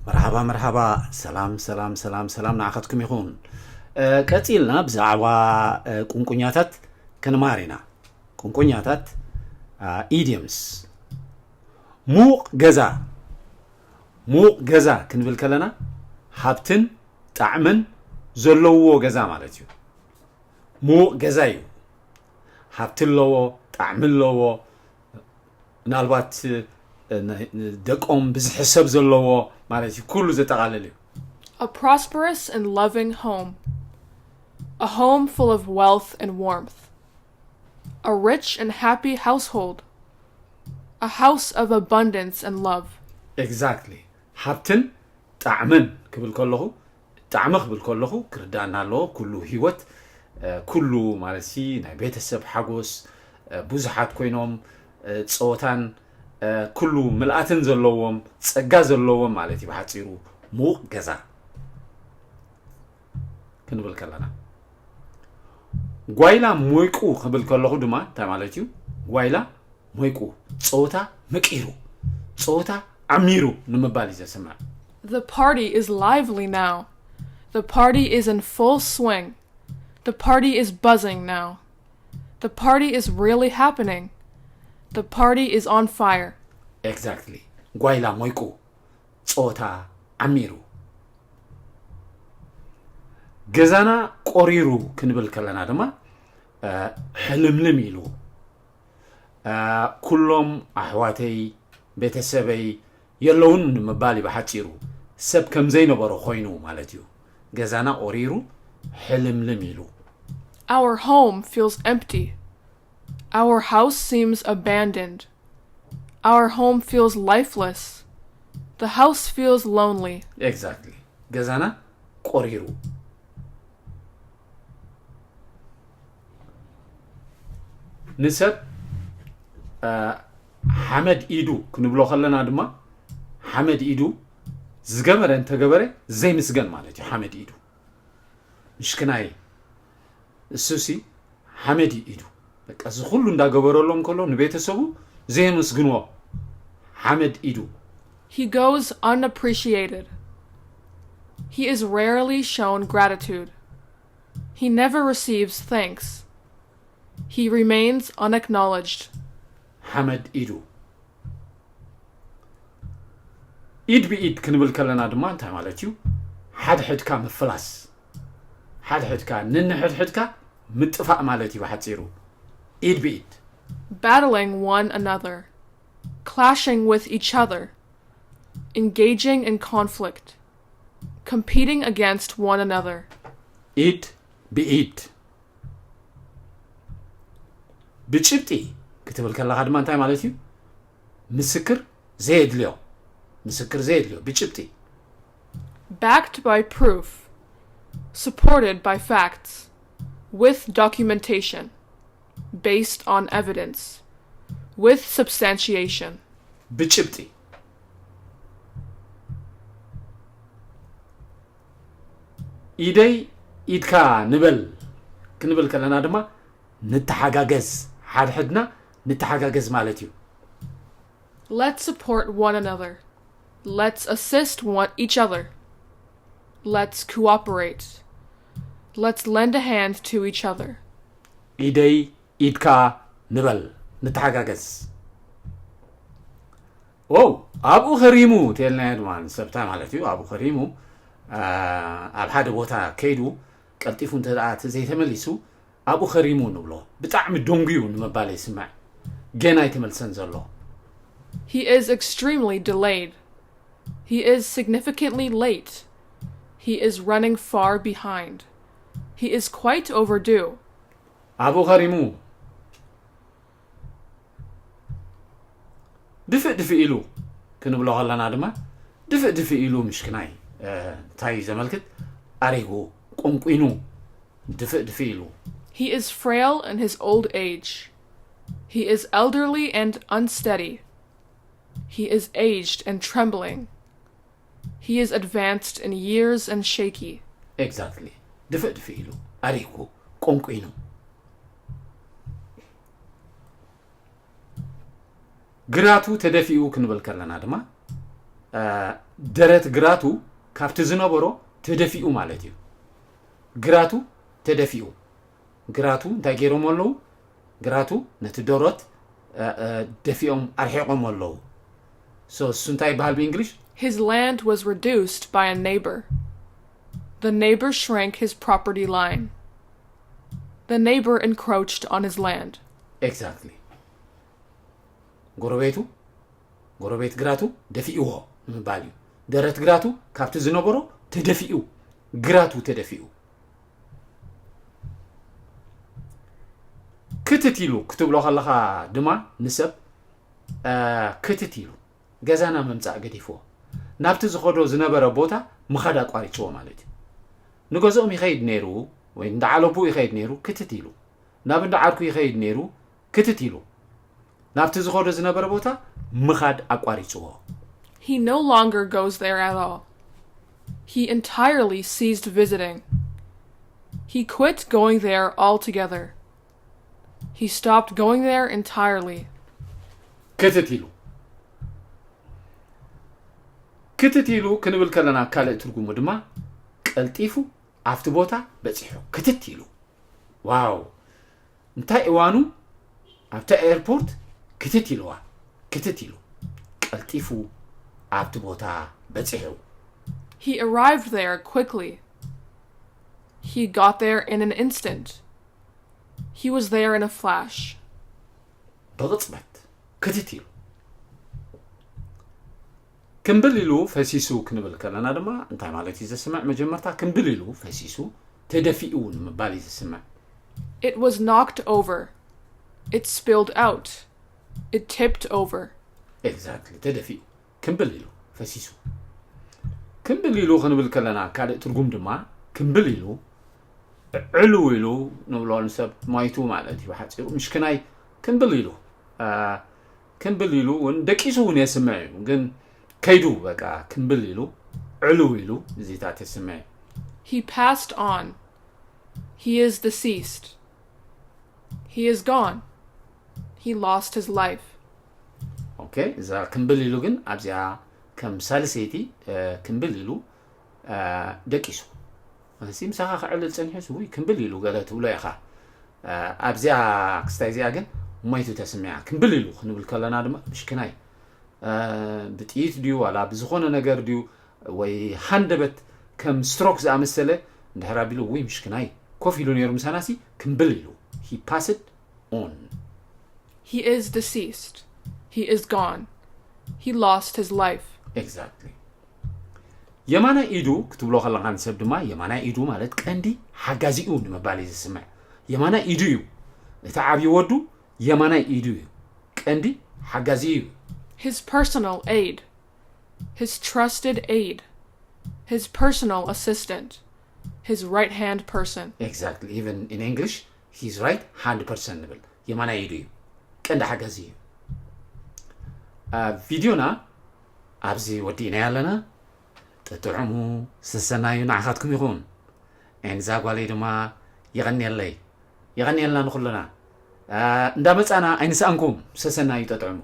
መርሓባ መርሓባ፣ ሰላም ሰላም ሰላም ሰላም ንዓኻትኩም ይኹን። ቀፂልና ብዛዕባ ቁንቁኛታት ክንማር ኢና። ቁንቁኛታት፣ ኢዲየምስ። ሙቕ ገዛ። ሙቕ ገዛ ክንብል ከለና ሃብትን ጣዕምን ዘለውዎ ገዛ ማለት እዩ። ሙቕ ገዛ እዩ። ሃብቲ ኣለዎ፣ ጣዕሚ ኣለዎ። ምናልባት ደቆም ብዝሒ ሰብ ዘለዎ ማለት እዩ። ኩሉ ዘጠቓልል እዩ። A prosperous and loving home. A home full of wealth and warmth. A rich and happy household. A house of abundance and love. Exactly. ሃብትን ጣዕምን ክብል ከለኹ፣ ጣዕሚ ክብል ከለኹ ክርዳእና ኣለዎ። ኩሉ ህይወት፣ ኩሉ ማለት ሲ ናይ ቤተሰብ ሓጎስ፣ ብዙሓት ኮይኖም፣ ፀወታን፣ ኩሉ ምልኣትን ዘለዎም፣ ፀጋ ዘለዎም ማለት እዩ። ብሓፂሩ ሙቕ ገዛ ክንብል ከለና፣ ጓይላ ሞይቁ ክብል ከለኹ ድማ እንታይ ማለት እዩ? ጓይላ ሞይቁ፣ ፀወታ መቂሩ፣ ፀወታ ዓሚሩ ንምባል እዩ ዘስምዕ። The party is lively now. The party is in full swing. The party is buzzing now. The party is really happening. The party is on fire. Exactly. ጓይላ ሞይቁ፣ ፀወታ ዓሚሩ። ገዛና ቆሪሩ ክንብል ከለና ድማ ሕልምልም ኢሉ፣ ኩሎም ኣሕዋተይ ቤተሰበይ የለውን ንምባል እዩ ብሓፂሩ። ሰብ ከም ዘይነበሮ ኮይኑ ማለት እዩ። ገዛና ቆሪሩ ሕልምልም ኢሉ። Our home feels empty. Our house seems abandoned. Our home feels lifeless. The house feels lonely. Exactly. ገዛና ቆሪሩ። ንሰብ ሓመድ ኢዱ ክንብሎ ከለና ድማ ሓመድ ኢዱ ዝገበረ እንተገበረ ዘይምስገን ማለት እዩ። ሓመድ ኢዱ ምሽክናይ እሱሲ ሓመድ ኢዱ በቃ እዚ ኩሉ እንዳገበረሎም ከሎ ንቤተሰቡ ዘየመስግንዎ ሓመድ ኢዱ። He goes unappreciated. He is rarely shown gratitude. He never receives thanks. He remains unacknowledged. ሓመድ ኢዱ። ኢድ ብኢድ ክንብል ከለና ድማ እንታይ ማለት እዩ? ሓድሕድካ ምፍላስ። ሓድሕድካ ንንሕድሕድካ ምጥፋእ ማለት እዩ ብሓፂሩ። ኢድ ብኢድ። Battling one another. Clashing with each other. Engaging in conflict. Competing against one another. ኢድ ብኢድ። ብጭብጢ ክትብል ከለኻ ድማ እንታይ ማለት እዩ? ምስክር ዘየድልዮ። ምስክር ዘየድልዮ። ብጭብጢ። Backed by proof. Supported by facts. With documentation. Based on evidence. With substantiation. ብጭብጢ። ኢደይ ኢድካ ንበል ክንብል ከለና ድማ ንተሓጋገዝ። ሓድሕድና ንተሓጋገዝ ማለት እዩ። Let's support one another. Let's assist one each other. Let's cooperate. Let's lend a hand to each other. ኢደይ ኢድካ ንበል ንተሓጋገዝ። ው ኣብኡ ከሪሙ ተልናዮ ድማ ንሰብታ ማለት እዩ። ኣብኡ ከሪሙ ኣብ ሓደ ቦታ ከይዱ ቀልጢፉ እንተ ዘይተመሊሱ ኣብኡ ከሪሙ ንብሎ። ብጣዕሚ ደንጉዩ ንምባል ይስምዕ። ገና ኣይተመልሰን ዘሎ። He is extremely delayed. He is significantly late. He is running far behind. He is quite overdue. ኣብኡ ከሪሙ ድፍእ ድፍእ ኢሉ ክንብሎ ከለና ድማ ድፍእ ድፍእ ኢሉ ምሽክናይ እንታይ እዩ ዘመልክት? ኣሪጉ ቁንቁኑ ድፍእ ድፍእ ኢሉ። He is frail in his old age. He is elderly and unsteady. He is aged and trembling. He is advanced in years and shaky. Exactly. ድፍእ ድፍእ ኢሉ ኣሪጉ ቁንቁኑ። ግራቱ ተደፊኡ ክንብል ከለና ድማ ደረት ግራቱ ካብቲ ዝነበሮ ተደፊኡ ማለት እዩ። ግራቱ ተደፊኡ። ግራቱ እንታይ ገይሮም ኣለዉ? ግራቱ ነቲ ደሮት ደፊኦም ኣርሒቖም ኣለዉ። So እሱ እንታይ ይበሃል ብእንግሊሽ? His land was reduced by a neighbor. The neighbor shrank his property line. The neighbor encroached on his land. Exactly. ጎረቤቱ ጎረቤት ግራቱ ደፊእዎ ንምባል እዩ። ደረት ግራቱ ካብቲ ዝነበሮ ተደፊኡ፣ ግራቱ ተደፊኡ። ክትት ኢሉ ክትብሎ ከለኻ ድማ ንሰብ ክትት ኢሉ ገዛና ምምፃእ ገዲፍዎ ናብቲ ዝኸዶ ዝነበረ ቦታ ምኻድ ኣቋሪፅዎ ማለት እዩ። ንገዝኦም ይኸይድ ነይሩ ወይ እንዳ ዓለቡ ይኸይድ ነይሩ ክትት ኢሉ፣ ናብ እንዳ ዓርኩ ይኸይድ ነይሩ ክትት ኢሉ፣ ናብቲ ዝኸዶ ዝነበረ ቦታ ምኻድ ኣቋሪፅዎ። He no longer goes there at all. He entirely ceased visiting. He quit going there altogether. He stopped going there entirely. ክትት ኢሉ ክትት ኢሉ ክንብል ከለና ካልእ ትርጉሙ ድማ ቀልጢፉ ኣብቲ ቦታ በፂሑ ክትት ኢሉ። ዋው እንታይ እዋኑ ኣብታ ኤርፖርት ክትት ኢልዋ ክትት ኢሉ ቀልጢፉ ኣብቲ ቦታ በፂሑ። He arrived there quickly. He got there in an instant. He was there in a flash. ብቕፅበት ክትት ኢሉ ክምብል ኢሉ ፈሲሱ ክንብል ከለና ድማ እንታይ ማለት እዩ ዘስምዕ? መጀመርታ ክምብል ኢሉ ፈሲሱ ተደፊኡ ንምባል እዩ ዘስምዕ። It was knocked over. It spilled out. It tipped over. Exactly ተደፊኡ ክምብል ኢሉ ፈሲሱ። ክምብል ኢሉ ክንብል ከለና ካልእ ትርጉም ድማ ክምብል ኢሉ ዕልው ኢሉ ንብሎ ንሰብ ሞይቱ ማለት እዩ ብሓፂሩ። ምሽክናይ ክምብል ኢሉ ክምብል ኢሉ እውን ደቂሱ እውን የስምዕ እዩ። ግን ከይዱ በቃ ክምብል ኢሉ ዕልው ኢሉ እዚታት የስምዕ እዩ። He passed on. He is deceased. He is gone. He lost his life. ኦኬ እዛ ክምብል ኢሉ ግን ኣብዚኣ ከም ሳልሰይቲ ክምብል ኢሉ ደቂሱ። እዚ ምሳኻ ክዕልል ጸኒሑ ውይ ክምብል ኢሉ ገለ ትብሎ ኢኻ። ኣብዚኣ ክስታይ እዚኣ ግን ሞይቱ ተስሚዓ። ክምብል ኢሉ ክንብል ከለና ድማ ምሽክናይ ብጥይት ድዩ ዋላ ብዝኾነ ነገር ድዩ ወይ ሃንደበት ከም ስትሮክ ዝኣመሰለ እንድሕር ኣቢሉ ውይ ምሽክናይ ኮፍ ኢሉ ነይሩ ምሳናሲ ክምብል ኢሉ he passed on. He is deceased. He is gone. He lost his life. Exactly. የማናይ ኢዱ ክትብሎ ከለኻ ንሰብ ድማ የማናይ ኢዱ ማለት ቀንዲ ሓጋዚኡ ንምባል እዩ ዝስምዕ። የማናይ ኢዱ እዩ እቲ ዓብዪ ወዱ የማናይ ኢዱ እዩ ቀንዲ ሓጋዚኡ እዩ። His personal aid. His trusted aid. His personal assistant. His right hand person. Exactly. Even in English, his right hand person ንብል የማናይ ኢዱ እዩ ቀንዲ ሓጋዚ እዩ። ቪድዮና ኣብዚ ወዲእና ኣለና። ጥጥዑሙ ሰሰናዩ ንዓኻትኩም ይኹን። ኤንዛ ጓለይ ድማ የቐንየለይ የቐንየልና ንኹልና። እንዳመፃና ኣይንስኣንኩም። ሰሰናዩ ጠጥዑሙ።